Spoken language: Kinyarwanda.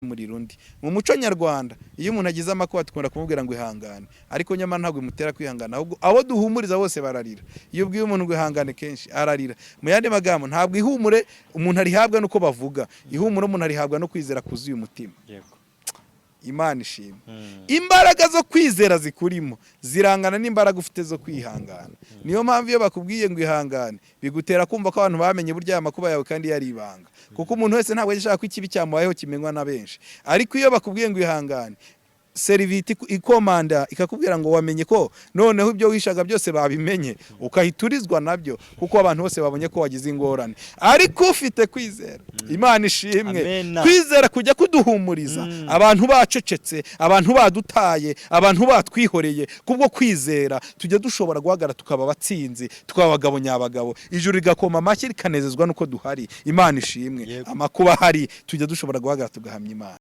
Umuriro undi mu muco nyarwanda, iyo umuntu agize amakuba dukunda kumubwira ngo ihangane, ariko nyamara ntabwo bimutera kwihangana, ahubwo abo duhumuriza bose bararira. Iyo ubwiye umuntu ngo ihangane, kenshi ararira. Mu yandi magambo, ntabwo ihumure umuntu arihabwa nuko bavuga, ihumure umuntu arihabwa no kwizera kuzuye umutima. Imana ishimwe. Imbaraga zo kwizera zikurimo zirangana n'imbaraga ufite zo kwihangana. Niyo mpamvu iyo bakubwiye ngo ihangane, bigutera kumva ko abantu bamenye burya aya makuba yawe kandi yari ibanga, kuko umuntu wese ntabwo ajya ashaka ko ikibi cyamubayeho kimenywa na benshi. Ariko iyo bakubwiye ngo ihangane, seriviti ikomanda ikakubwira ngo wamenye ko noneho ibyo wishaga byose babimenye, ukahita urizwa nabyo, kuko abantu bose babonye ko wagize ingorane. Ariko ufite kwizera, Imana ishimwe. Amena. Kwizera kujya kuduhumuriza abantu bacecetse, abantu badutaye, abantu batwihoreye. Kubwo kwizera tujya dushobora guhagarara, tukaba abatsinzi, tukaba abagabo nyabagabo, ijuru rigakoma amashyi rikanezezwa nuko duhari. Imana ishimwe. Yego. Amakuba ahari, tujya dushobora guhagarara tugahamya Imana.